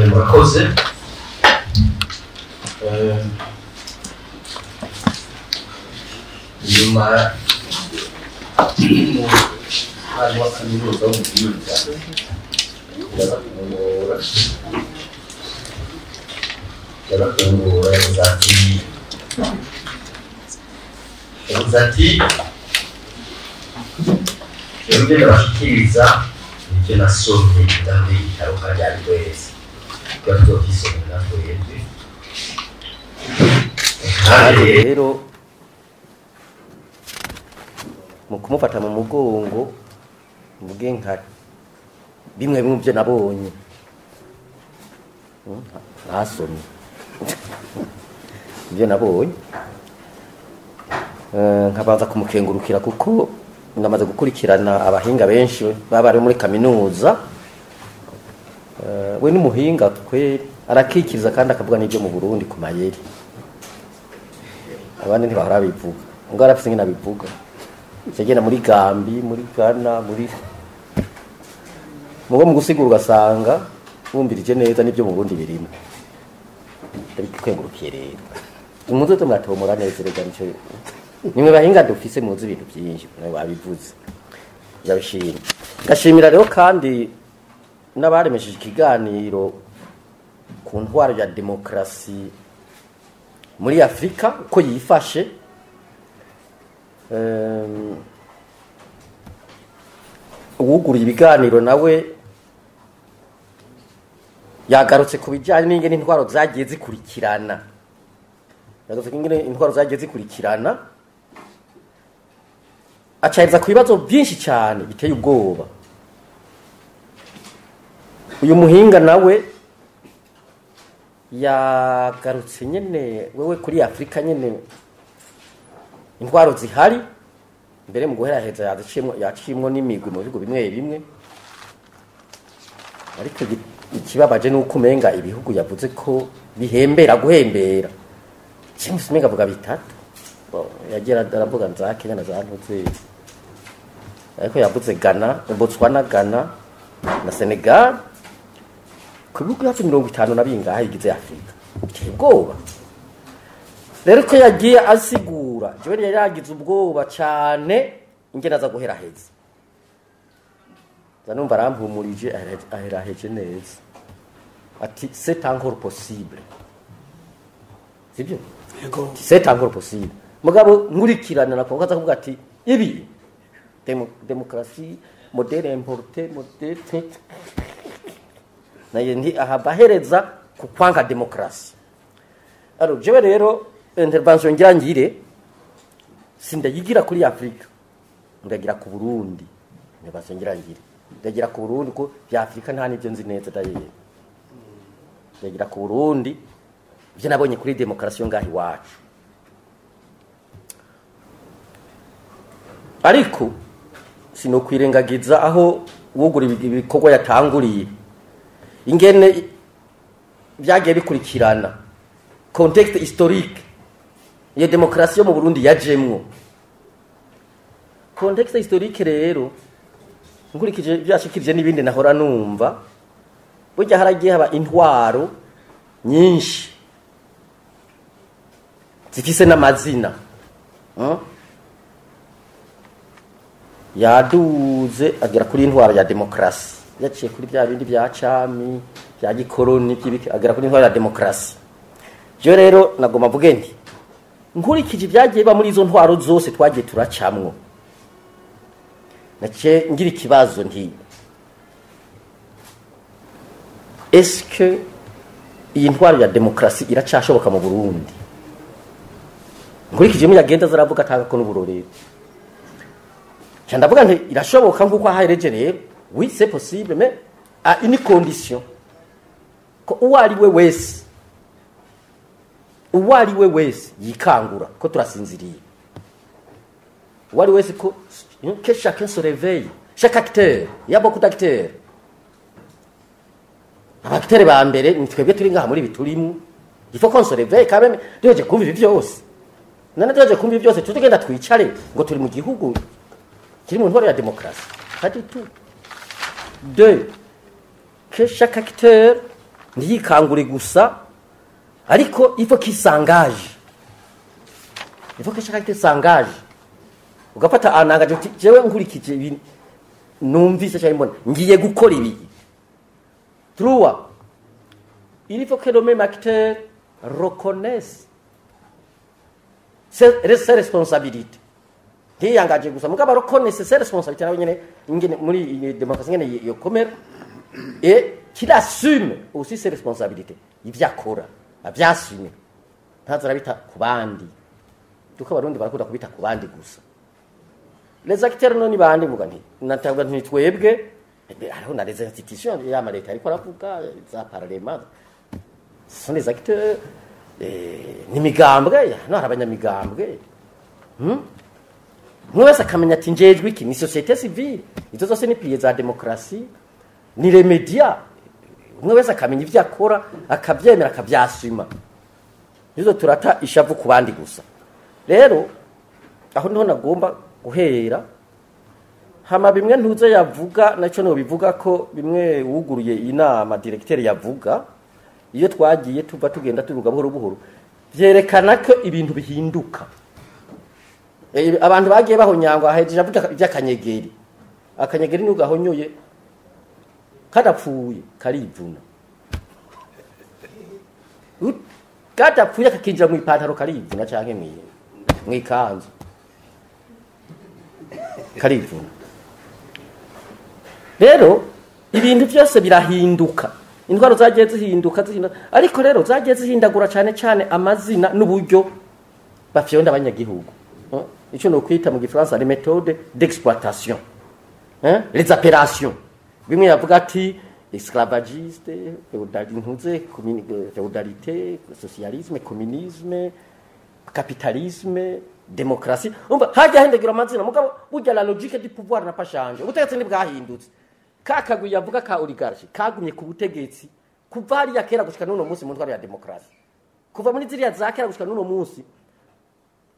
Murakoze. Nyuma y'umwarimu wa kaminuza wo mu Buhinga yarafungura, yavuze ati: "Jewe ndabashikiriza ibyo nasomye ndaho igitabo kandi ari wese tuba tuzovyisomera twebwe." Kandi rero mu kumufata mu mugongo, mvuge nka bimwe bimwe byo nabonye ntasomye, ibyo nabonye. Nkabanza kumukengurukira kuko ndamaze gukurikirana abahinga benshi baba bari muri kaminuza. We n'umuhinga kweri, arakikiriza kandi akavuga n'ibyo mu Burundi ku mayeri abandi ntibahora bivuga, ngo arafise ingene abivuga. Yagenda muri Gambi, muri Ghana, muri mugo mu gusigura ugasanga wumvirije neza n'ibyo mu Burundi birimo. Ndabikwengurukiye rero, muzoze muratomora neza rega, nico nimwe bahinga dufise, muzi ibintu byinshi, nawe babivuze, ndabishima. Ngashimira rero kandi n'abaremesheje ikiganiro ku ntwaro ya demokarasi muri Afurika uko yifashe. Uwuguruye ibiganiro nawe yagarutse ku bijyanye n'ingene intwaro zagiye zikurikirana, yagarutse ku ingene intwaro zagiye zikurikirana, acahiriza ku bibazo byinshi cyane biteye ubwoba. Uyu muhinga nawe yagarutse nyene wewe kuri Afurika nyene intwaro zihari, mbere mu guheraheza yaciyemwo n'imigwi mu bihugu bimwe bimwe. Ariko ikibabaje nuko umenga ibihugu yavuze ko bihembera guhembera kimwe, umenga avuga bitatu. Bon, yagiye aravuga za Kenya na za Ntuze, ariko yavuze Ghana, Botswana, Ghana na Senegal ku bihugu hafi 50 na bingahe bigize Afurika. Biteye ubwoba rero ko yagiye asigura. Jewe yari yagize ubwoba cyane ingene aza guheraheza, nza numva arampumurije, aheraheje neza ati: "C'est encore possible." Sibyo? Yego. C'est encore possible. Mugabo nkurikirana nako kaza kuvuga ati ibi démocratie modèle importé, modèle naye nti aha bahereza ku kwanga demokarasi. Alors jewe rero intervention ngira ngire sindayigira kuri Afrika, ndagira ku Burundi. Intervention ngira ngire ndagira ku Burundi ko bya Afrika nta nibyo nzi neza dayeye. Ndagira ku Burundi, ibyo nabonye kuri demokarasi yo ngaho iwacu. Ariko sinokwirengagiza aho wugura ibikorwa yatanguriye, ingene byagiye bikurikirana, contexte historique iyo demokarasi yo mu Burundi yajemwo. Contexte historique rero, nkurikije byashikirije n'ibindi nahora numva, burya haragiye haba intwaro nyinshi zifise n'amazina. Yaduze agera kuri intwaro ya demokarasi, yaciye kuri bya bindi bya cami, bya gikoroni by'ibiki, agera kuri intwaro ya demokarasi. Je rero nagomba mvuge nti nkurikije ibyagiye biba muri izo ntwaro zose twagiye turacamwo, naciye ngira ikibazo nti: est-ce que iyi ntwaro ya demokarasi iracashoboka mu Burundi? Nkurikije mu yagenda zaravuga, atanga ko n'uburorero, nca ndavuga nti irashoboka nk'uko ahahereje rero. Oui, c'est possible, mais à une condition: ko uwo ari we wese, uwo ari we wese yikangura ko turasinziriye, uwo ari wese, ko que chacun se réveille, chaque acteur. Il y a beaucoup d'acteurs. Aba acteurs ba mbere ni twebwe turi ngaha muri ibi turimo. Il faut qu'on se réveille quand même. Duheje kumva ibi byose, none duheje kumva ibi byose, tugenda twicare ngo turi mu gihugu kiri mu ntwaro ya demokarasi? Pas du tout. Deux, que chaque acteur Ntiyikangure gusa, ariko il faut qu'il s'engage, il faut que chaque acteur s'engage. Ugafata anangaje uti jewe nkurikije ibi numvise cyangwa mbona, ngiye gukora ibi. Trois, il faut que le même acteur reconnaisse ses responsabilités. Ntiyangaje gusa, mugabo reconnaisse ses responsabilités nawe nyene, ingene muri iyi démocratie ngene yokomera, et qu'il assume aussi ses responsabilités. Ivyo akora avyassume, ntaza arabita ku bandi, kuko Abarundi barakunda kubita ku bandi gusa. Les acteurs no ni bande? Muga nti natabwa nti twebwe hariho na les institutions y'ama leta, ariko aravuga za parlement, ce sont les acteurs, n'imigambwe. Hano hari abanyamigambwe, Umwe wese akamenya ati njejwe iki. Ni société civile, izo zose ni piliers za démocratie, ni les médias. Umwe wese akamenya ivyo akora, akavyemera, akavyasuma. Nizo turata ishavu ku bandi gusa. Rero aho niho nagomba guhera. Hama bimwe ntuze yavuga, nacyo no bivuga ko bimwe wuguruye inama, directeur yavuga, iyo twagiye tuva tugenda turuga buhoro buhoro, vyerekana ko ibintu bihinduka. Abantu bagiye bahonyangwa, ahejeje avuga iby'akanyegeri. Akanyegeri ni ugahonyoye kadapfuye karivuna. Kadapfuye kakinjira mu ipantaro karivuna, canke mw'ikanzu karivuna. Rero ibintu byose birahinduka, intwaro zagiye zihinduka zihinduka, ariko rero zagiye zihindagura cyane cyane amazina n'uburyo bafyonda abanyagihugu. Icyo ni ukwita mu Gifaransa les méthodes d'exploitation, hein? Les appellations. Bimwe yavuga ati esclavagiste, ntuze féodalité, socialisme, communisme, capitalisme, démocratie. Umva, hajya hindagura amazina, mugabo burya la logique du pouvoir n'a pas changé. Ubutegetsi ntibwahindutse. Ka kagwi yavuga ka oligarchie kagumye ku butegetsi kuva hariya kera gushika n'uno munsi mu ntwaro ya démocratie. Kuva muri ziriya za kera gushika n'uno munsi,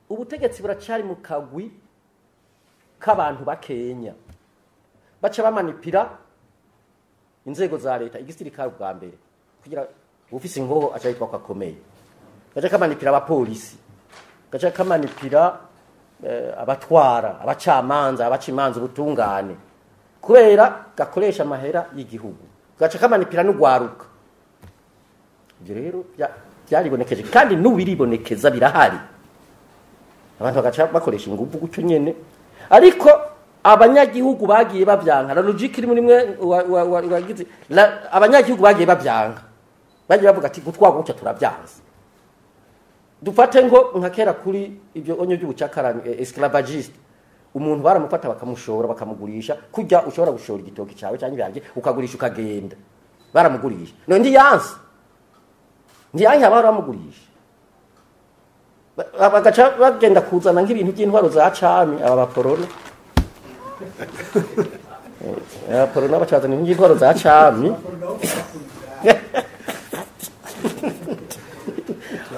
ubutegetsi buracari mu kagwi k'abantu bakenya, baca bamanipira inzego za leta, igisirikare ubwa mbere, kugira ufise inkoho aca yitwa ko akomeye. Gaca kamanipira abapolisi, gaca kamanipira abatwara, abacamanza, abaca imanza, ubutungane, kubera gakoresha amahera y'igihugu. Gaca kamanipira n'ugwaruka. Ibyo rero byaribonekeje kandi n'ubu biribonekeza, birahari. Abantu bagaca bakoresha ingufu gutyo nyene, ariko abanyagihugu bagiye bavyanka. La logique iri muri mwe wagize, abanyagihugu bagiye bavyanka, bagiye bavuga ati gutwagwa gutya turavyanze. Dufate ngo nka kera kuri ibyo onyo by'ubucakara, esclavagiste, umuntu baramufata bakamushora, bakamugurisha, kujya ushobora gushora igitoki cyawe cyangwa ibyanjye, ukagurisha ukagenda. Baramugurisha none ntiyanse, ntiyanke, abahora bamugurisha. Bagaca bagenda kuzana nk'ibintu by'intwaro za cami, aba baporona. Abaporona baca bazana ibintu by'intwaro za cami,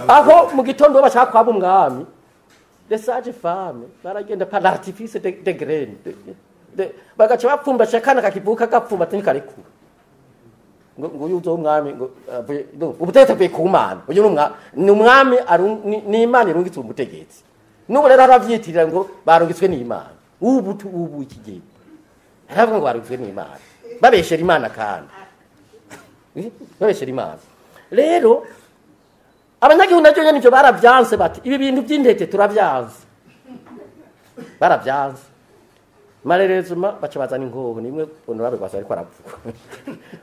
aho mu gitondo bashaka kwaba umwami. Les sages femmes baragenda par l'artifice de graines bagaca bapfumbasha akana kakivuka, gapfumbata ntikarekura, ngo uyu uzo umwami, ngo ubutegetsi avuye ku Mana. Uyu ni umwami, ni umwami, ni Imana irungitse umutegetsi. N'ubu rero aravyitirira ngo barungitswe n'Imana. Ubu iki gihe aravuga ngo barungitswe n'Imana, babeshera Imana kandi babeshera Imana. Rero abanyagihugu nacyo nyene ivyo baravyanse, bati ibi bintu by'intete turavyanse. Baravyanse, malheureusement baca bazana inkoho. Nimwe honorable Rwasa ariko aravuga,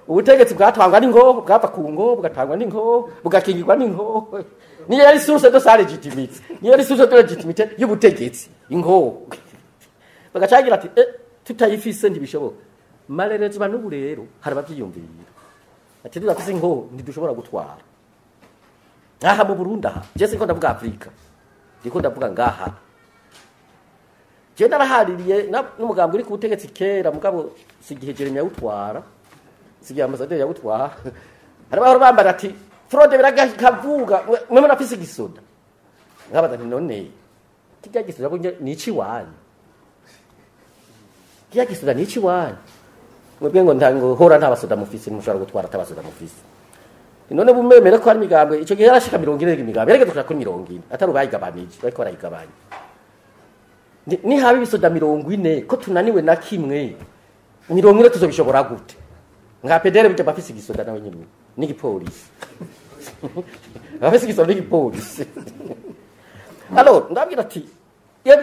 ubutegetsi bwatangwa n'inkoho, bwava ku ngoho, bugatangwa n'inkoho, bugakingirwa n'inkoho. Niyo yari source de sa légitimité, niyo yari source de légitimité y'ubutegetsi, inkoho. Bagacagira ati tutayifise ntibishoboka. Malheureusement n'ubu rero hari abavyiyumvira ati tudafise inkoho ntidushobora gutwara. Aha mu Burundi, aha je sinko ndavuga Afrika, ndiko ndavuga ngaha. Je narahaririye n'umugambi uri ku butegetsi kera, mugabo si igihe Jeremia yawutwara, si igihe ambasaderi yawutwara. Hari abahora bambara ati fraude birakavuga, mwe murafise igisoda. Nkabaza nti none kirya gisoda bunye ni ici wanyu? Kirya gisoda ni ici wanyu? Mwebwe ngo ntango hora nta basoda mufise, ntimushobora gutwara atabasoda mufise. None bumemere ko hari imigambwe ico gihe yarashika 40 imigambwe yarigeze kuja kuri 40 atari bayigabanije bariko barayigabanya. Ni haba ibisoda 40 ko tunaniwe na kimwe 40 tuzobishobora gute? Nka PDR bijya bafise igisoda nawe nyine n'igipolisi. Bafise igisoda n'igipolisi. Alors ndabwira ati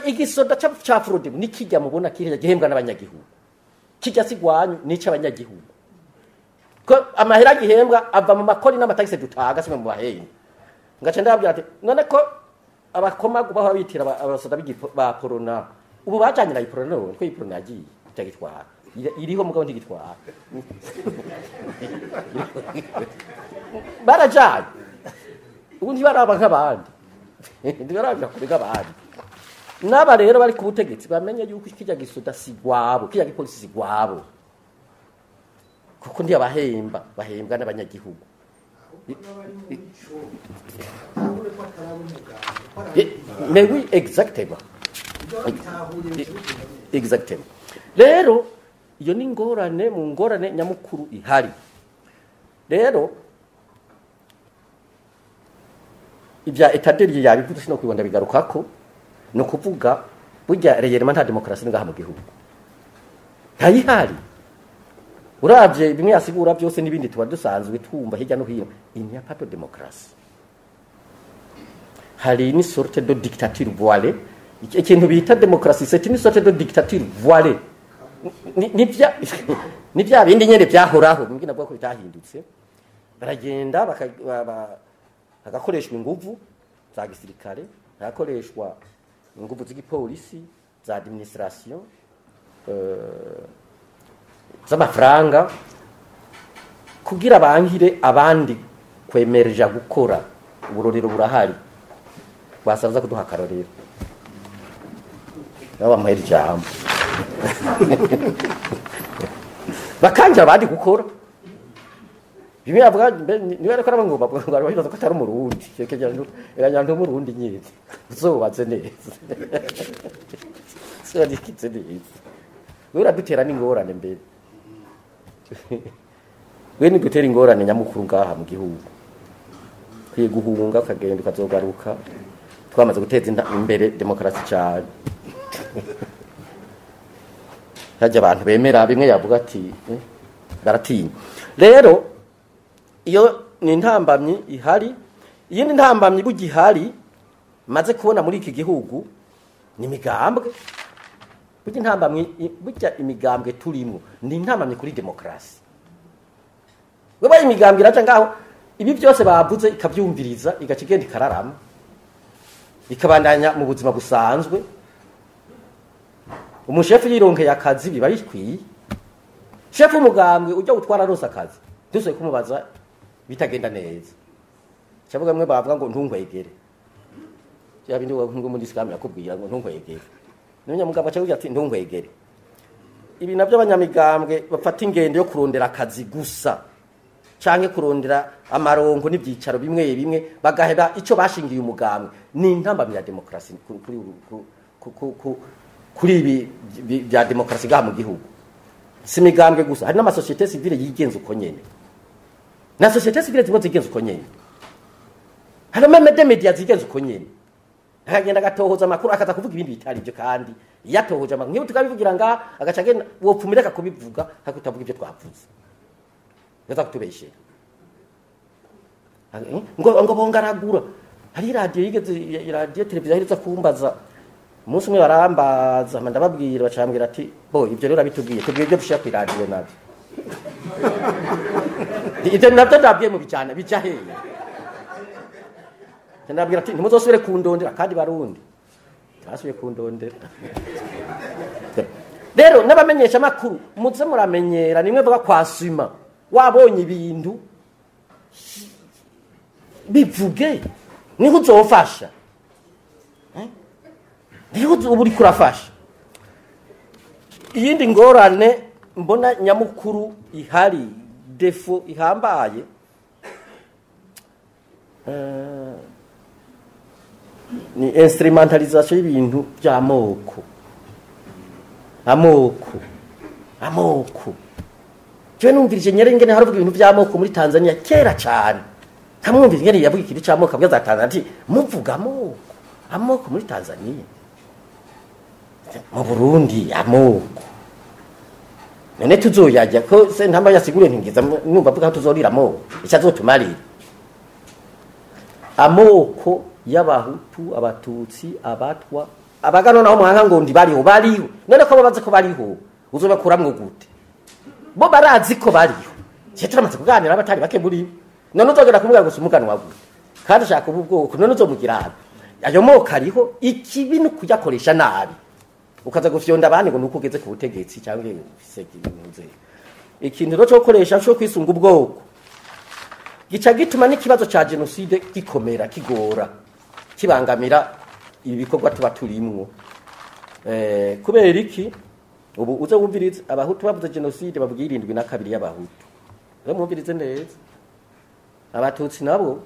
igisoda ca fraude nikijya mubona kiriya gihembwa n'abanyagihugu. Kijya sigwanyu nica abanyagihugu. Ko amahera gihembwa ava mu makori n'amatagisi dutaga simwe mu baheni. Ngaca ndabwira ati none ko abakomagu baho bitira abasoda ba corona ubu bajanye na iprona none ko iprona yagiye itagitwara. Iriho mugabo ntigitwara. Barajanye. Ubu ntibaraba nk'abandi. Ntibaraba kure nk'abandi. N'aba rero bari ku butegetsi bamenye yuko kijya gisoda sigwabo, kijya gipolisi sigwabo. Kuko ndi abahemba, bahembwa n'abanyagihugu. Mais oui, exactement. Exactement. Rero iyo ni ingorane mu ngorane nyamukuru ihari. Rero ibya etaderi yabivuze sino kwibonda bigarukako no kuvuga burya reyerema nta demokrasi ngaha mu gihugu. Ntayihari. Uravye bimwe yasigura byose nibindi tuba dusanzwe twumva hirya no hino, il n'y a pas de démocratie. Hari une sorte de dictature voilée. Ikintu bita démocratie, c'est une sorte de dictature voilée. Ni bya bindi nyene byahoraho, mbwira bwo ko bitahindutse. Baragenda bagakoreshwa inguvu za gisirikare, bagakoreshwa inguvu z'igipolisi, za administration, z'amafaranga kugira bangire abandi kwemereja gukora. Uburorero burahari basaza kuduha karorero nabo bamuhera ijambo bakangira abandi gukora bimwe avuga niwe ariko arabangomba ngo babibaza ko atari umurundi reka ndi umurundi nyine uzobatse neza sodikitse neza wewe uradutera n'ingorane mbere we ni gutera ingorane nyamukuru ngaha mu gihugu kwiye guhunga ukagenda ukazogaruka twamaze guteza imbere demokarasi cyane. Hajya abantu bemera bimwe yavuga ati baratinya. Rero iyo ni intambamyi ihari. Iyindi ntambamyi bugihari maze kubona muri iki gihugu ni migambwe. Burya intambamyi burya imigambwe turimo ni intambamyi kuri demokarasi. Wewe imigambwe iraja ngaho ibi byose bavuze ikabyumviriza igaca igenda ikararama ikabandanya mu buzima busanzwe. Umushefu yironkeye akazi biba bikwiye. Shefu umugambwe ujya utwara rose akazi dusoye kumubaza bitagenda neza. Cyavuga mwe bavuga ngo ntunkwegere. Ya bindi ngo muri Islam yakubwira ngo ntunkwegere. N'umunyamugambwe aca ati ntunkwegere. Ibi nabyo abanyamigambwe bafata ingendo yo kurondera akazi gusa canke kurondera amarongo n'ibyicaro bimwe bimwe bagaheba ico bashingiye umugambwe ni intambamyi ya demokarasi kuri ibi bya demokarasi ngaha mu gihugu. Si imigambwe gusa, hari n'amasosiyete sivile yigenza uko nyene. Na société civile zimwe zigenza uko nyene. Hari même des médias zigenza uko nyene. Akagenda agatohoza amakuru akaza kuvuga ibindi bitari ibyo kandi yatohoje amakuru nk'iyo tukabivugira nga agaca agenda wopfumireka kubivuga hakutavuga ibyo twavuze. Yaza kutubeshera. Ngo bongaragura. Hari radio yigeze radio televiziyo iherutse kumbaza. Umunsi umwe barambaza ndababwira bacambwira ati bo ibyo rero abitubwiye tubwiye ibyo dushira ku radio nabyo. Ibyo nabyo ndabwiye mu bijana bija hehe. Ndabwira ati ntimuzosubire kundondera kandi barundi. Basubiye kundondera. Rero n'abamenyesha makuru muze muramenyera nimwe vuga kwasuma wabonye ibintu bivuge niho uzofasha. Niho ubu uri kurafasha. Iyindi ngorane mbona nyamukuru ihari defo ihambaye ni instrumentalisation y'ibintu by'amoko. Amoko. Je numvirije nyerengene haravuga ibintu by'amoko muri Tanzania kera cyane. Kamwumvise ingene yavuga ikintu c'amoko, abwira za Tanzania ati muvuga amoko, amoko muri Tanzania, mu Burundi amoko none tuzoyajya ko se ntamba yasiguriye ntingiza numva avuga ko tuzorira amoko icyo azotumarira amoko y'abahutu, abatutsi, abatwa, abagano naho mwanka ngo ndi bariho, bariho. None ko babaze ko bariho, uzobakuramwo gute? Bo barazi ko bariho. Cyo turamaze kuganira abatari bake muri bo. None uzogera kumubwira gusa umuganwa gute kandi ushaka ubu bwoko? None uzomugira abe ayo moko ariho? Ikibi ni ukuyakoresha nabi, ukaza gufyonda abandi ngo nuko ugeze ku butegetsi cyangwa ufise ibintu. Ikintu rero cyo gukoresha cyo kwisunga ubwoko gica gituma n'ikibazo ca génocide gikomera, kigora, kibangamira ibi bikorwa tuba turimwo. Kubera iki? Ubu uze wumvirize, abahutu bavuze génocide bavuga 72 y'abahutu. Rero mwumvirize neza, abatutsi nabo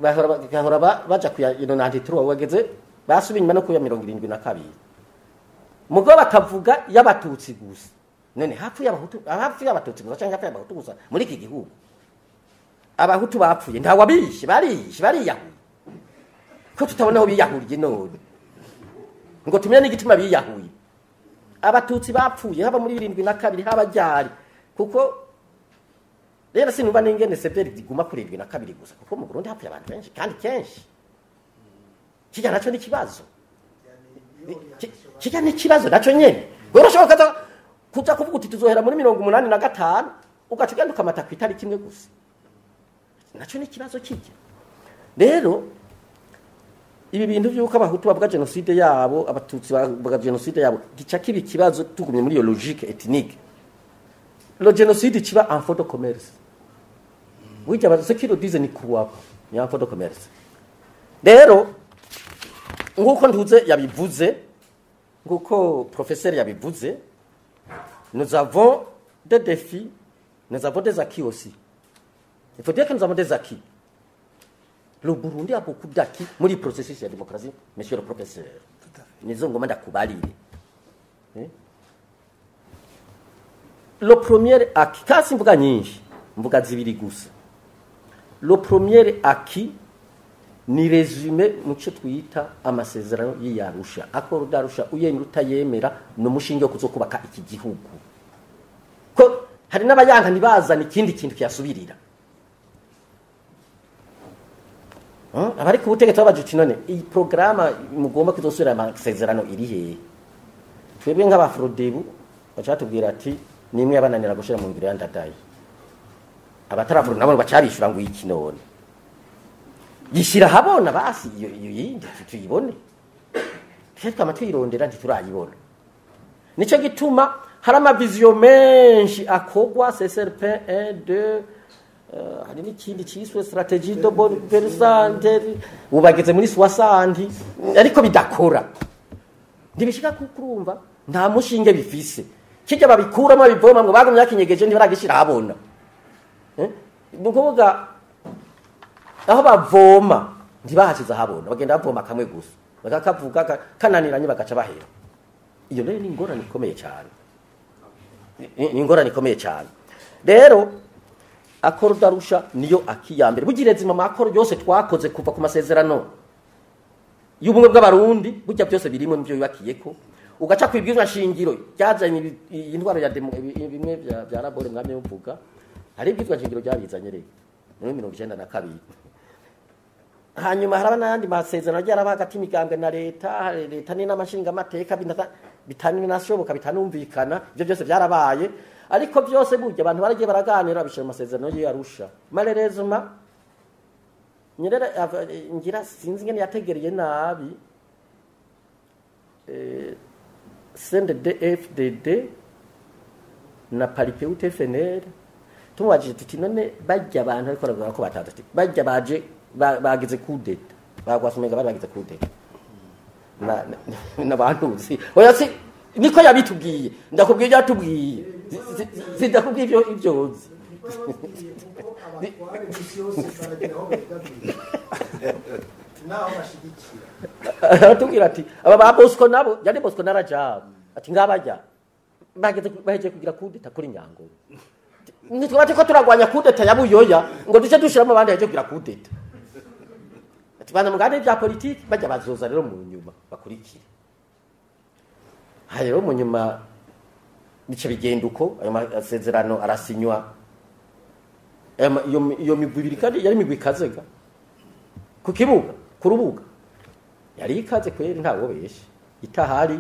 bahora baja kuya 93, bageze basubiye inyuma no kuya 72, mugo bakavuga y'abatutsi gusa. None hafi y'abahutu, hafi y'abatutsi gusa cyangwa hafi y'abahutu gusa? Muri iki gihugu abahutu bapfuye nta wabishe, barishe, bariyahuye. Ko tutabona aho biyahuriye none ngo tumenye n'igituma biyahuye? Abatutsi bapfuye haba muri 72, haba ryari? Kuko rero sinumva n'ingene CVR iguma kuri 72 gusa, kuko mu Burundi hapfuye abantu benshi kandi kenshi. Kijya naco ni ikibazo. Kijya ni ikibazo naco nyene. Wewe urashobora kuza kuvuga uti tuzohera muri 85, ugaca ugenda ukamata ku itariki imwe gusa. Naco ni ikibazo. Kijya rero ibi bintu by'uko abahutu bavuga génocide yabo, abatutsi bavuga génocide yabo, gica kiba ikibazo. Tugumye muri iyo logique ethnique, le génocide kiba un fonds de commerce. Burya ceux qui le disent ni croient pas, ni un fonds de commerce. Rero nk'uko ntuze yabivuze, nk'uko professeur yabivuze, nous avons des défis, nous avons des acquis aussi. Il faut dire que nous avons des acquis. Le Burundi a beaucoup d'acquis muri processus ya démocratie, monsieur le professeur. Nizo ngoma ndakubalire. Eh? Le premier acquis, kasi mvuga nyinshi, mvuga zibiri gusa. Le premier acquis ni résumé mu cyo twita amasezerano y'Arusha, accord d'Arusha. Uyemera utayemera, ni umushinge wo kuzokubaka iki gihugu, ko hari n'abayanka ntibazana ikindi kintu kiyasubirira. Abari ku butegetsi babaje uti none iyi porogaramu mugomba kuzosubira amasezerano iri hehe? Twebwe nk'abafrodebu baca batubwira ati nimwe yabananira gushira mu ngiro ya Ndadaye. Abataravura nabo baca bishura ngo iki none yishira habona basi iyo yindi tuyibone. Twe twama tuyirondera, ntiturayibona. Nico gituma hari ama visions menshi akogwa, CSRP 1 2, hari n'ikindi cyiswe stratégie de bonne gouvernance, ubu bageze muri 60, ariko bidakora, ntibishika. Kukurumva nta mushinge bifise. Kijya babikuramo, babivoma ngo bagumye bakinyegeje, ntibaragishyira habona. Eh? Ni ukuvuga aho bavoma ntibahashize ahabona, bagenda bavoma kamwe gusa bakakavuga, kananiranye bagaca bahera. Iyo rero ni ingorane ikomeye cyane. Ni ingorane ikomeye cyane. Rero accord d'Arusha niyo acquis ya mbere. Bugireze mu makoro yose twakoze kuva ku masezerano y'ubumwe bw'abarundi, burya byose birimo nivyo yubakiyeko, ugaca kwibwizwa shingiro ryazanye iyi ndwara ya bimwe bya labore mwamye muvuga. Hari ibwizwa shingiro ryabizanye rero muri 92. Hanyuma haraba n'ayandi masezerano agiye araba hagati y'imigambwe na leta, hari leta n'inama nshingamateka, bitanashoboka, bitanumvikana. Ibyo byose byarabaye, ariko byose burya abantu baragiye baraganira, babishyira mu masezerano y'Arusha. Malheureusement Nyerere ngira sinzi ingene yategereye nabi CNDD FDD na Palipehutu FNL. Tumubajije tuti none bajya abantu ariko baravuga ko batazi, ati bajya baje bagize coup d'état, bagwasumenga bari bagize coup d'état na n'abantuzi. Oya, si niko yabitubwiye, ndakubwiye ibyo yatubwiye, sindakubwiye ibyo uzi. Niko yababwiye, kuko abatware iminsi yose baragira aho begamiye n'aho bashigikira. Aratubwira ati aba ba Bosco nabo, yari Bosco na Rajab, ati ngabajya bageze bahejeje kugira coup d'état kuri Nyangoma. Ntitwaba turiko turagwanya kudeta ya Buyoya ngo duce dushiramo abandi baje kugira kudeta. Ati bana mugane bya politiki bajya bazoza rero mu nyuma bakurikire. Rero mu nyuma bice bigenda uko ayo masezerano arasinywa. Iyo migwi ibiri kandi yari migwi ikazega ku kibuga, ku rubuga yari ikaze kweri, ntawo beshe itahari.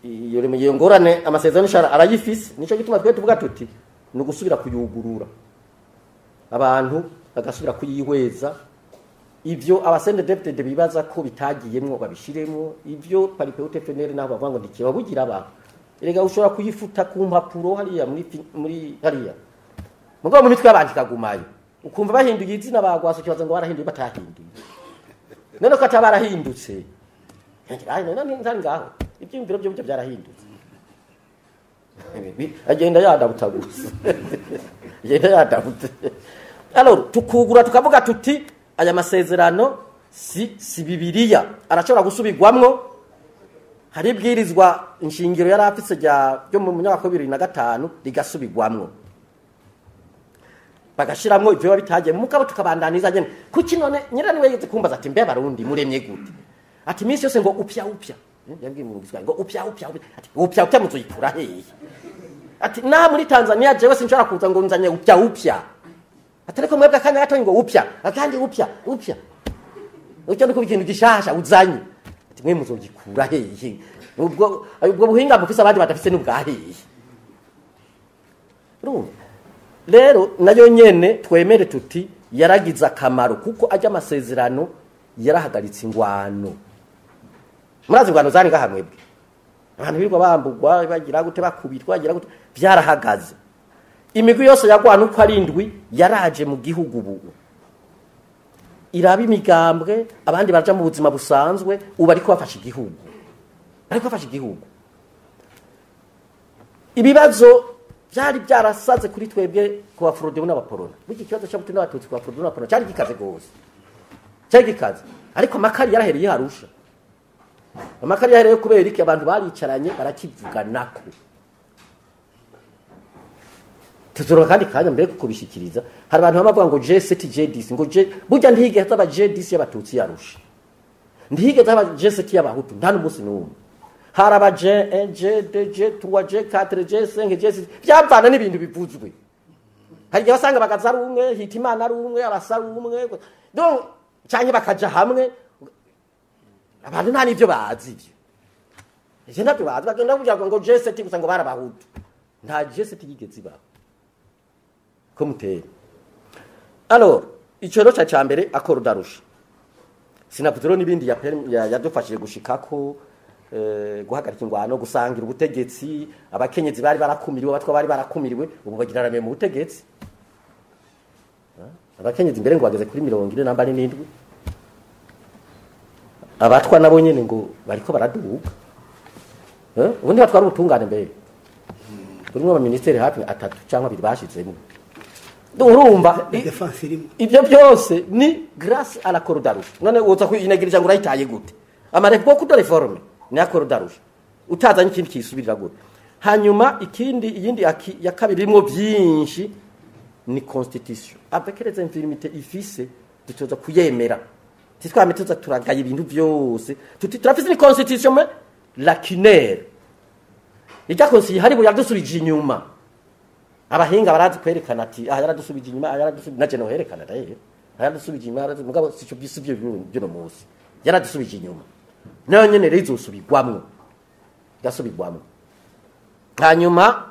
Iyo ngorane amasezerano shara arayifise. Nico gituma twe tuvuga tuti ni ugusubira kuyugurura, abantu bagasubira kuyihweza. Ivyo abasende deputy bibaza ko bitagiyemwo babishiremwo, ivyo Palipehutu FNL naho bavuga ngo ntikibabugira abantu. Erega ushobora kuyifuta ku mpapuro hariya muri hariya, mugabo mu mitwe y'abantu ikagumayo, ukumva bahinduye izina bagwasa kibaza ngo barahinduye, batahinduye. None ko atabarahindutse, none ntari ngaho ibyiyumviro byo byarahindutse, agenda yadabuta gusa, agenda yadabutse. Alors tukugura tukavuga tuti aya masezerano si Bibiliya, arashobora gusubirwamwo. Hari ibwirizwa inshingiro yari afise ryo mu myaka 2005 rigasubirwamwo, bagashiramwo ivyo bitagiye mugabo tukabandaniza nyene. Kuki none nyirani yigeze kumbaza ati mbe Barundi muremye gute? Ati iminsi yose ngo upya upya, yabwiye mu Giswahili ngo upya upya, ati upya upya muzoyikura hehe? Ati na muri Tanzania jewe sinshobora kuza ngo nzanye upya upya, ati ariko mwebwe akanya gato ngo upya akandi upya upya upya, niko ikintu gishasha uzanye. Ati mwe muzogikura hehe? Ubwo buhinga mufise abandi badafise n'ubwahehe. Urumva rero nayo nyene twemere tuti yaragize akamaro, kuko ajya amasezerano yarahagaritse ingwano. Murazi ingwano zari ngaha mwebwe, abantu birirwa bambugwa bagira gute, bakubitwa bagira gute, byarahagaze. Imigwi yose yagwana uko ari indwi yaraje mu gihugu ubu iraba imigambwe, abandi baraja mu buzima busanzwe, ubu ariko bafashe igihugu, ariko bafashe igihugu. Ibibazo byari byarasaze kuri twebwe ku Bafrodebu n'Abaporona. Burya ikibazo cy'Abahutu n'Abatutsi ku Bafrodebu n'Abaporona cyari gikaze gose, cyari gikaze. Ariko amakari yarahereye Arusha, amakari yahereye kubera iki? Abantu baricaranye barakivuganako. Tuzoroka kandi kanya mbere kukubishikiriza. Hari abantu bavuga ngo G7 G10, ngo G, burya ntihigeze haba G10 y'Abatutsi yarusha, ntihigeze haba G7 y'Abahutu, nta n'umunsi n'umwe. Hari aba G1, G2, G3, G4, G5, G6, byavana n'ibintu bivuzwe. Hari igihe basanga Bagaza ari umwe, Hitimana ari umwe, Abasa ari umwe, donc canke bakaja hamwe. Abantu nta n'ivyo bazi ivyo, ivyo ntabyo bazi, bagenda kugira ngo G7 gusa ngo barabahutu. Nta G7 yigeze ibaho komuteri. Alors ico rero ca mbere accord d'Arusha, sinavuze rero n'ibindi yadufashije gushikako, guhagarika ingwano, gusangira ubutegetsi. Abakenyezi bari barakumiriwe, abatwa bari barakumiriwe, ubu bagira rame mu butegetsi. Abakenyezi mbere ngo bageze kuri 47, abatwa nabo nyene ngo bariko baraduga. Ubundi batwara ubutungane mbere turimo aba ministeri hafi 3 cyangwa 2 bashizemo. Urumva ibyo byose ni grâce à l'accord d'Arusha. None uza kuyinegirija ngo urayitaye gute? Amareko kudo reforme ni accord d'Arusha, utazanye ikindi kisubirira gute? Hanyuma ikindi iyindi ya kabiri irimo byinshi ni constitution avec les infirmités ifise, dutoza kuyemera. Titwame tuza turagaye ibintu byose, tuti turafise ni constitution mais lacunaire. Ijya constitution hari yadusubije inyuma. Abahinga barazi kwerekana ati aha yaradusubije inyuma, aha yaradusubije, naje no herekana rero yaradusubije inyuma, mugabo sico bisubye byo munsi yaradusubije inyuma. Nayo nyene rero izosubirwamwo, gasubirwamwo. Hanyuma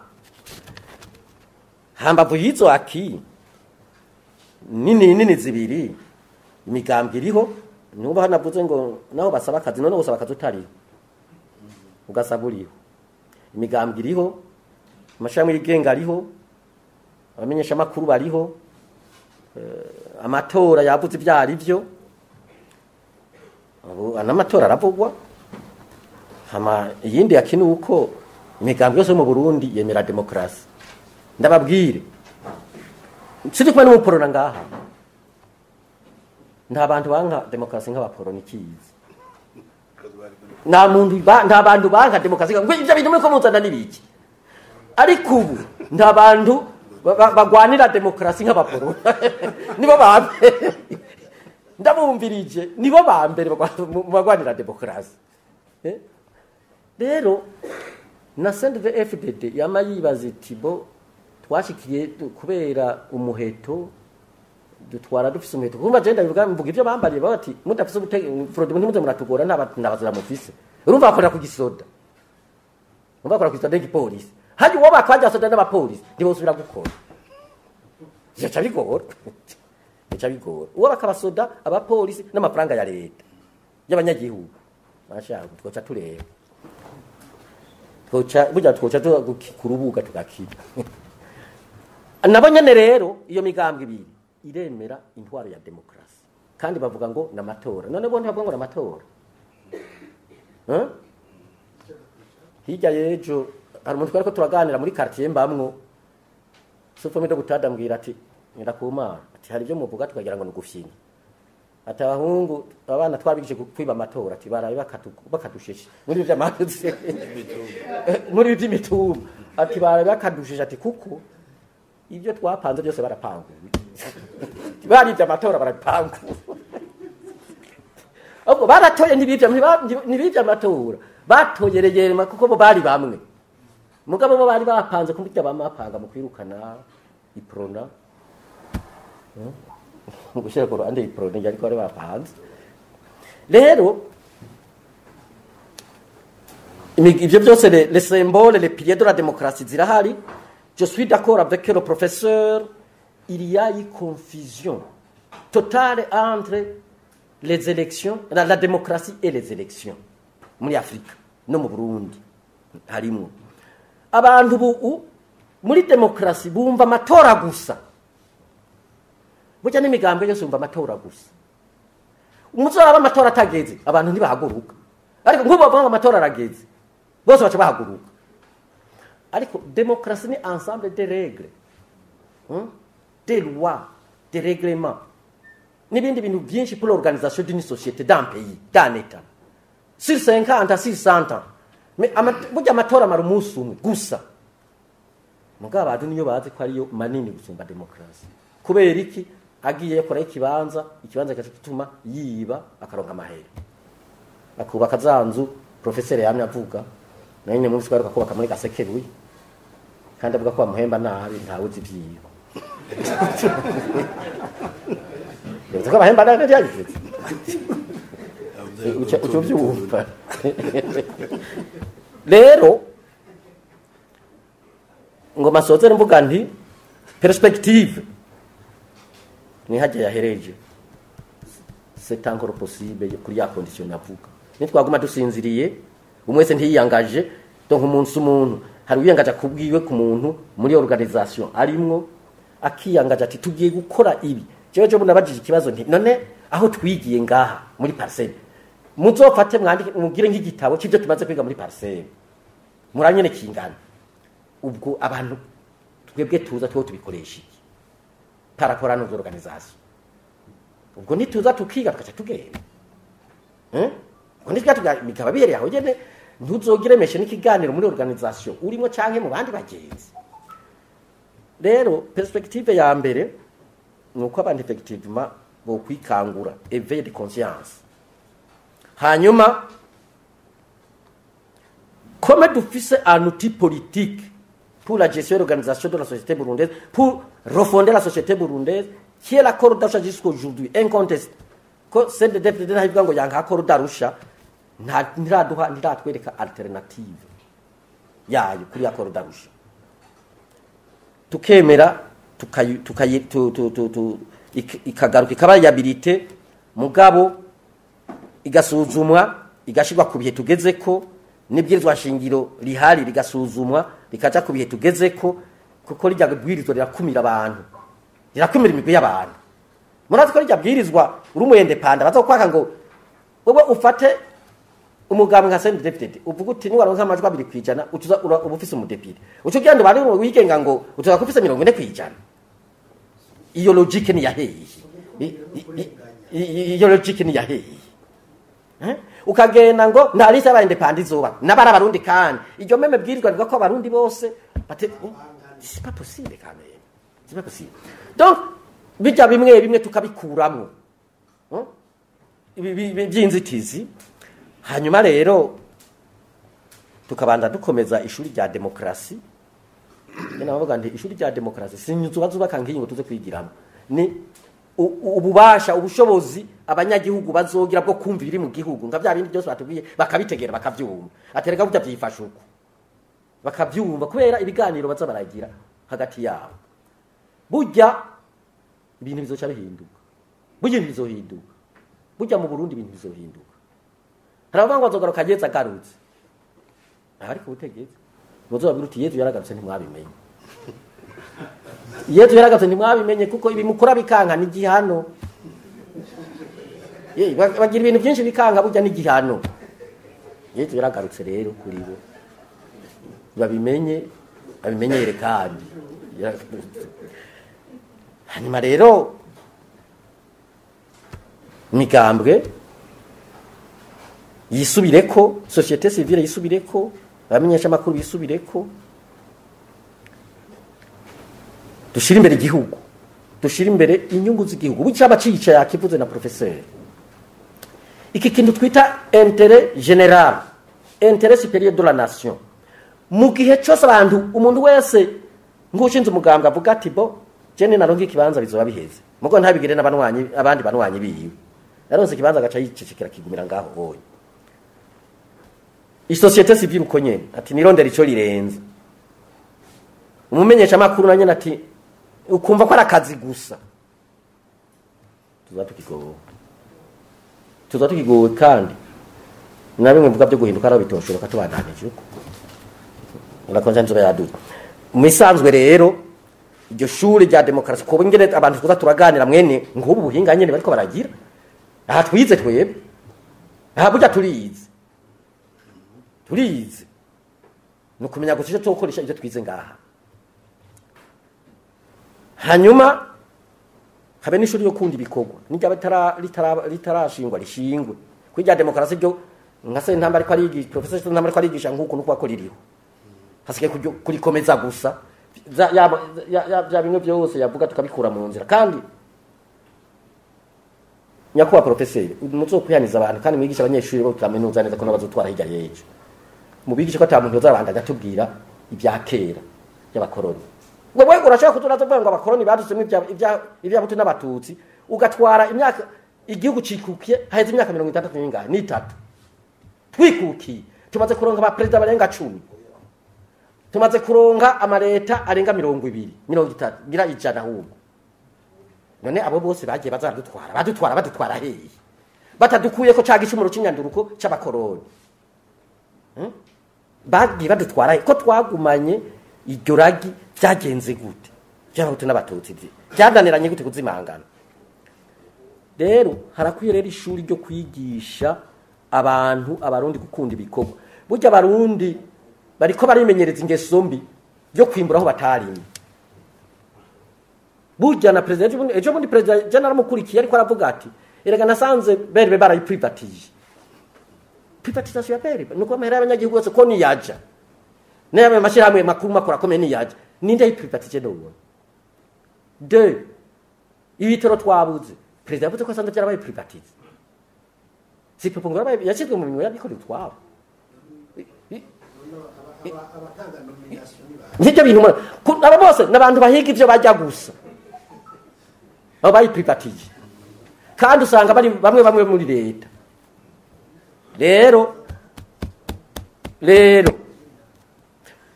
hambavu yizo aki nini nini zibiri, imigambwe iriho. Nuba hanavuze ngo naho basaba akazi, none usaba akazi utariho ugasaba uriho. Imigambwe iriho, amashami yigenga ariho, abamenyesha makuru bariho, amatora yavuze ibyari byo, n'amatora aravugwa. Hama iyindi yakini uko imigambwe yose mu Burundi yemera demokrasi. Ndababwire, sindi kumwe n'umuporona ngaha, nta bantu banka demokrasi nk'abaporona ikizi. Nta muntu nta bantu banka demokrasi ngo ivyo bintu muriko muzana nibiki. Ariko ubu nta bantu Bagwanira demokarasi nk'abaporona, nibo ba mbere. Ndabumvirije, nibo ba mbere mu bagwanira demokarasi. Rero na CNDD-FDD yama yibaza iti: bo twashikiye kubera umuheto, dutwara dufise umuheto. Kumva je ndabivuga, mvuga ivyo bambariye, bavuga ati: mudafise Frodebu, ntimuze muratugora, nta bazira mufise. Urumva bakorera ku gisoda, urumva bakora ku gisoda n'igipolisi. Hajya uwo bakwaja soda n'abapolisi ntibosubira gukora, bica bigora, bica bigora. Uwo bakabasoda, abapolisi n'amafaranga ya leta y'abanyagihugu, bashaka twoca tureba, twoca burya twoca tuza ku rubuga tugakina nabo nyene. Rero iyo migambwe ibiri iremera intwaro ya demokarasi, kandi bavuga ngo n'amatora. None bo ntibavuga ngo n'amatora? Eh? Hirya y'ejo hari umuntu twariko turaganira muri quartier mbamwo, sufome do gutada, mbwira ati: "Ndakumana," ati, "hari ibyo muvuga tukagira ngo ni ugufyina." Ati: "Abahungu, abana twabigije kwiba amatora," ati, "baraye bakadusheshe muri ibi vy'amazi, muri ibi vy'imitumba." Ati: "Baraye bakadusheshe," ati, "kuko ibyo twapanze byose barapanguye, barivye amatora, barabipangura." Ahubwo baratoye, ntibivye amatora, batoye reyema, kuko bo bari bamwe. Mugabo bo bari bapanze kumurya, bamapanga mu kwirukana Uprona, mu gushyira ku ruhande Uprona, ariko bari bapanze. Rero ivyo byose, les symboles, les piliers de la démocratie zirahari. Je suis d'accord avec le professeur, il y a eu confusion totale entre les élections, la démocratie et les élections muri Afrika no mu Burundi. Harimwo abantu ubu muri demokarasi bumva amatora gusa. Burya n'imigambwe yose yumva amatora gusa. Umuzaba amatora atageze, abantu ntibahaguruka, ariko nk'ubu bavuga ngo amatora arageze, bose baca bahaguruka. Ariko demokarasi ni ensemble de règles, des lois, des règlements n'ibindi bintu byinshi pour l'organisation d'une société, d'un pays, d'un état, sur 50, sur 100 ans. Mais burya amatora amara umunsi umwe gusa. Mugabo abantu niyo bazi ko ariyo manini gusumba demokarasi. Kubera iki? Agiye yakoraho ikibanza, ikibanza kigaca gituma yiba, akaronka amahera, akubaka za nzu professeur yamye avuga. Nayo nyine munsi kwaruka kubaka muri Gasekebuye, kandi avuga ko bamuhemba nabi. Ntawe uzi ivyiwe, yavuze ko bahemba nabi, ntiyabivuze? Uca uvyumva. Rero ngo masozere mvuga nti perspective ni hajya yahereje: c'est encore possible kuri ya condition navuga. Nitwaguma dusinziriye, umwe wese ntiyiyangaje. Donc umunsi umuntu hari uwiyangaje kubwiwe ku muntu muri organisation arimwo, akiyangaje ati: "Tugiye gukora ibi." Jewe jo nabajije ikibazo nti: "None aho twigiye ngaha muri PARCEM, muzofate mwandike, mugire nk'igitabo c'ivyo tumaze kwiga muri PARCEM, muranyene kingana." Ubwo abantu twebwe tuza two tubikoresha iki par rapport à nos organisations? Ubwo nituza tukiga tukaca tugenda, eh? Ubwo nitwa bikaba bihereye aho nyene, ntuzogiremeshe n'ikiganiro muri organisation urimo canke mu bandi bagenzi. Rero perspective ya mbere ni uko abantu effectivement bokwikangura, éveil de conscience. Hanyuma comme dufise un outil politique pour la gestion et l'organisation de la société burundaise, pour refonder la société burundaise, qui est l'accord d'Arusha jusqu'aujourd'hui incontesté, ko CNDD-FDD ntabivuga ngo yanka accord d'Arusha, nta ntiraduha, ntiratwereka alternative yayo kuri accord d'Arusha. Tukemera tukayi tukayi tu, tu, tu, tu, ikagaruka ikaba réhabilitée, mugabo igasuzumwa, igashirwa ku bihe tugezeko, n'ibwirizwa shingiro rihari rigasuzumwa, rikaja ku bihe tugezeko, kuko rirya bwirizwa rirakumira abantu, rirakumira imigwi y'abantu. Murazi ko rirya bwirizwa uri umu indépendant bazokwaka ngo wewe ufate umugambwe nka CNDD-FDD, uvuga uti niwaronka amajwi 2%, utuza uba ufise umudepite, uca ugenda ubane wigenga ngo utuza kufise 40%. Iyo logique ni yaheye? Iyo logique ni yaheye? Eh? Ukagenda ngo nta liste y'aba indépendants izoba n'abari Abarundi, kandi iryo même bwirizwa rivuga ko Abarundi bose bate. C'est pas possible quand même. C'est pas possible. Donc bijya bimwe bimwe tukabikuramwo by'inzitizi. Hanyuma rero tukabanza dukomeza ishuri rya demokrasi. Nabavuga nti ishuri rya demokrasi si inzu bazubaka ngiyi ngo tuze kwigiramo, ni ububasha, ubushobozi abanyagihugu bazogira bwo kumva ibiri mu gihugu, nka bya bindi byose batubwiye bakabitegera, bakavyumva, atereka burya byifasha uko bakavyumva kubera ibiganiro baza baragira hagati yabo. Burya ibintu bizoca bihinduka, burya ibintu bizohinduka, burya mu Burundi ibintu bizohinduka. Hari abavuga ngo azogaruka Yezu agarutse, ariko ubutegetsi muzobabwira uti Yezu yaragarutse ntimwabimenye, Yezu yaragarutse ntimwabimenye, kuko ibi mukora bikanka ni igihano. Bagira ibintu byinshi bikanka, burya ni igihano. Yezu yaragarutse rero kuri bo babimenye, babimenyere kandi. Hanyuma rero imigambwe yisubireko, société civile yisubireko, abamenyesha makuru bisubireko, dushira imbere igihugu, dushira imbere inyungu z'igihugu. Bucaba cica yakivuze na professeur, iki kintu twita intérêt général, intérêt supérieur de la nation. Mu gihe cyose abantu, umuntu wese ngushinze umugambwe avuga ati bo jene naronka ikibanza bizoba biheze, mugo ntabigire n'abanwanyi, abandi banwanyi biwe, naronse ikibanza agaca yicecekera kigumira ngaho hoye. Isociété civile uko nyene ati nirondera ico rirenze. Umumenyesha makuru nanye ati ukumva ko ari akazi gusa, tuza tukigowe. Kandi na bimwe mvuga byo guhinduka ari bitoshoboka tubandanije uko urakonja nzoba yaduka. Mu isanzwe rero iryo shuri rya demokrasi ko ingene abantu tuza turaganira mwene nk'ubu buhinga nyene bariko baragira aha, twize twebwe aha, burya turize no kumenya gusa icyo tukoresha ibyo twize ngaha. Hanyuma habe n'ishuri yo kundi ibikorwa nijya ritarashingwa rishingwe kuri rya demokrasi ryo nka se ntamba ariko arigisha professor ntamba ariko arigisha nkuko nuko akora iriho, hasigaye kurikomeza gusa ya bimwe byose yavuga tukabikura mu nzira. Kandi nyakuba professeur muzokwihaniza abantu kandi mwigisha abanyeshuri bo kaminuza neza ko nabazotwara hirya y'ejo, mubigishe ko ata muntu uzabandanya atubwira ibya kera y'abakoroni. Wewe urashaka kuturaza kuvuga ngo abakoroni badusemo ibya Hutu n'Abatutsi, ugatwara imyaka igihugu cikukiye haheze imyaka 63 n'ingahe n'itatu twikukiye, tumaze kuronka ba president barenga 10, tumaze kuronka amareta arenga 20, 30 ngira 100 ahubwo. None abo bose bagiye bazadutwara badutwara hehe batadukuye ko ca gicumuro c'inyanduruko c'abakoroni? Bagiye badutwara ko twagumanye iryo ragi byagenze gute by'Abahutu n'Abatutsi byadaniranye gute kuzimangana? Rero harakwiye rero ishuri ryo kwigisha abantu abarundi gukunda ibikorwa. Burya abarundi bariko barimenyereza ingeso mbi yo kwimbura aho batarimye. Burya na president ejo bundi president general mukurikiye ariko aravuga ati erega nasanze berbe barayiprivatije. Privatisation ya berbe nuko amahera y'abanyagihugu yose ko niyaja n'ayo mashirahamwe makuru makuru akomeye niyaja, ninde yiprivatije n'uwo? Deux, ibitaro twabuze president yavuze ko asanze byarabaye privatize. Si pepo ngo yashyizwe mu minwe y'abikorera utwabo. Nibyo bintu abo bose n'abantu bahiga ivyo bajya gusa, abo bayiprivatije, kandi usanga bari bamwe bamwe muri leta. Rero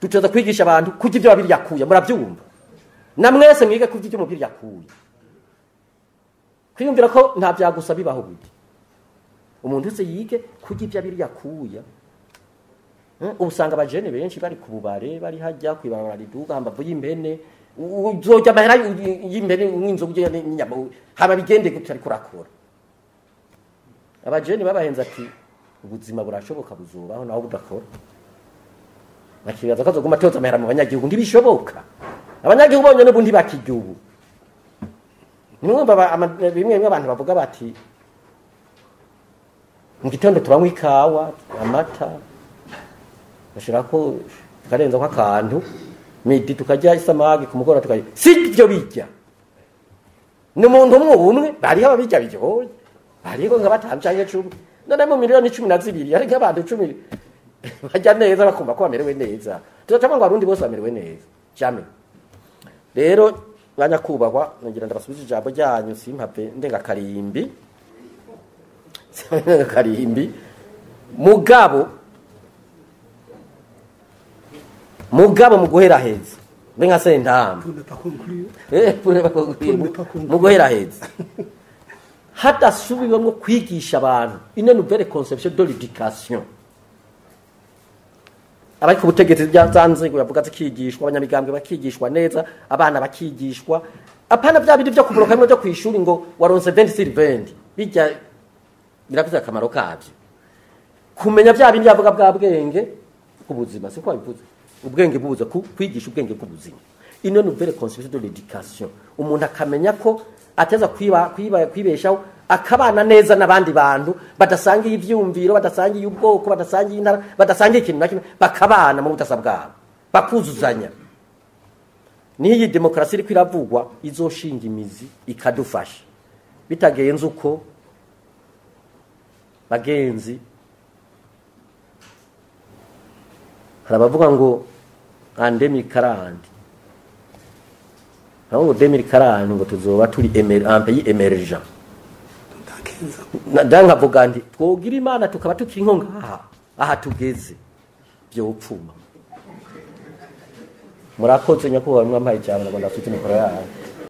dutoza kwigisha abantu kurya ibyo babiri yakuye, murabyumva na mwese mwige kurya ibyo mubiri yakuye. Kwiyumvira ko nta byagusa bibaho, burya umuntu wese yige kurya ibyo abiri yakuye. Usanga abajene benshi bari ku bubare, bari hajya kwibarabara riduga hambavu y'impene, uzojya amahera y'impene n'inzoga ugenda n'inyama haba bigende gutya ariko urakora. Abajene babahenze ati ubuzima burashoboka buzubaho naho budakora, bakibaza ko azoguma atoza amahera mu banyagihugu. Ntibishoboka, abanyagihugu bonyene ubu ntibakirya ubu. Nimwumva bimwe bimwe abantu bavuga bati mu gitondo turanywa ikawa, amata, bashirako karenza ko akantu, Midi tukarya isamaki, ku mugoroba tukarya. Si ibyo bijya. Ni umuntu umwe umwe, bariho ababirya biryoye. Hariho nka 5 canke 10. None mu miliyoni 12 hari nk'abantu 10 barya neza bakumva ko bamerewe neza. Tuzaca ngo abarundi bose bamerewe neza. Jamais. Rero banyakubahwa, ngira ndabasubiza ijambo ryanyu, simpave ndenga karimbi. Ndenga karimbi. Mugabo mu guhera heza. Mbe nka Sentama. Pour ne pas conclure. Pour ne pas conclure. Pour ne pas conclure. Mu guhera heza. Hadasubiwemwo kwigisha abantu une nouvelle conception de l'éducation. Abari ku butegetsi bya za nzego yavuga zikigishwa, abanyamigambwe bakigishwa neza, abana bakigishwa, apana bya bindi byo kuburoka bimwe byo kwishuri ngo waronse 20 sur 20, bijya birafite akamaro kabyo. Kumenya bya bindi yavuga bwa bwenge bw'ubuzima, siko babivuze, ubwenge buza kwigisha ubwenge bw'ubuzima, une nouvelle conception de l'éducation. Umuntu akamenya ko ateza kwibeshaho, akabana neza n'abandi bantu badasangiye ivyumviro, badasangiye ubwoko, badasangiye intara, badasangiye ikintu na kimwe, bakabana mu budasa bwabo, bakuzuzanya. Niyo iyi demokarasi iriko iravugwa izoshinga imizi ikadufasha. Bitagenze uko, bagenzi, hari abavuga ngo en 2040, aho ngo 2040 ngo tuzoba turi un pays émergent. Nkavuga nti twogira Imana tukaba tukiri nko ngaha aha tugeze, byopfuma. Murakoze nyakubahwa, mwampaye ijambo, ngo ndafite mikoro yawe.